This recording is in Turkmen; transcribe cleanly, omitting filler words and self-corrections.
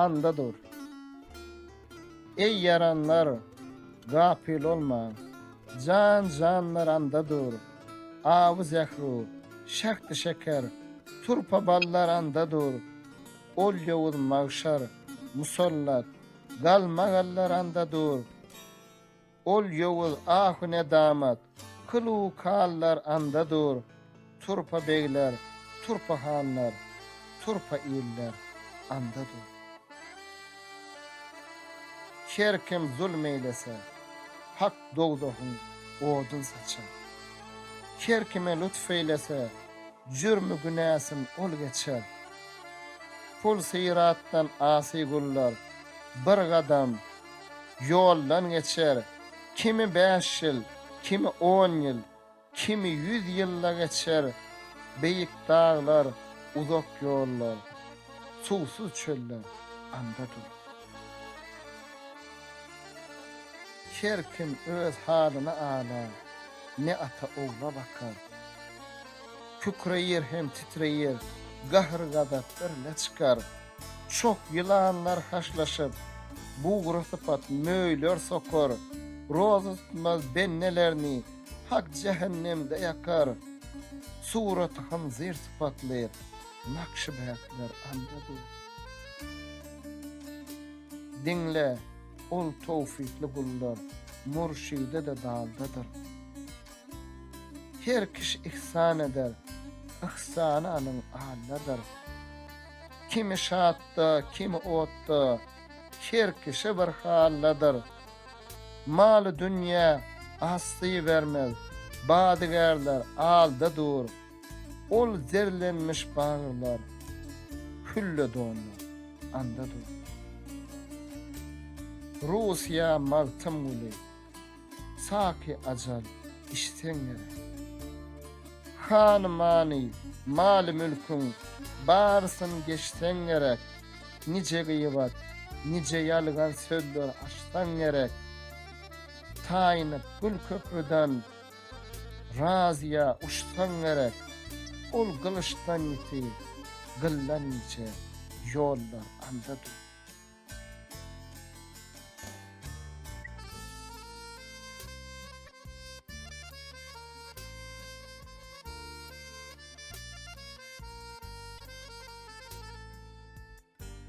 anda dur. Eý ýaranlar, gapyl olmaň, Jan-janlar anda dur. Awy zähru, şähdi şeker, Turpa ballar anda dur. Ol ýowuz magşar, musallat, Galmagallar anda dur. Ol ýowuz ahu-nedamat, Kyl-u-kallar anda dur. Turpa begler, turpa hanlar, Turpa iller anda dur. Her kim zulm eýlese, Hak dowzahyň odun saçar. Her kime lutf eýlese, Jürmi-günäsin ol geçer. Pul-syratdan asy gullar bir gadam ýoldan geçer, Kimi bäş ýyl, kimi on ýyl, Kimi ýüz ýylda geçer, Beýik daglar, uzak ýollar, Suwsuz çöller anda dur. Her kim öz halyna alar, Ne ata ogla bakar. Kükreýir hem titreýir, Gahyr-gazap birle çykar. Çoh ýylanlar haşlaşyp, Bugra sypat möýler sokar. Roza tutmaz bendelerini, Hak jähennemde ýakar. Suraty hynzyr sypatly, Nakşybäkler anda dur. Diňle, ol towfykly gullar, Murşide-de daldadyr. Her kişi ihsan eder, Yhsany anyň Alladyr. Kimi şatda, kimi otda, Her kişi bir haldadyr. Maly-dünýä asty bermez, Badygärler alda dur. Ol zerlenmiş bagyrlar, Hülle donlar anda dur. Russiýa Magtymguly. Saky ajal içseň gerek. Hany-many, maly-mülküň barysyn geçseň gerek, Nije gybat, nije ýalgan sözler açsaň gerek. Taýynyp gül köprüden Razyýa uçsaň gerek, Ol gylyçdan ýiti, gyldan inçe ýollar anda dur.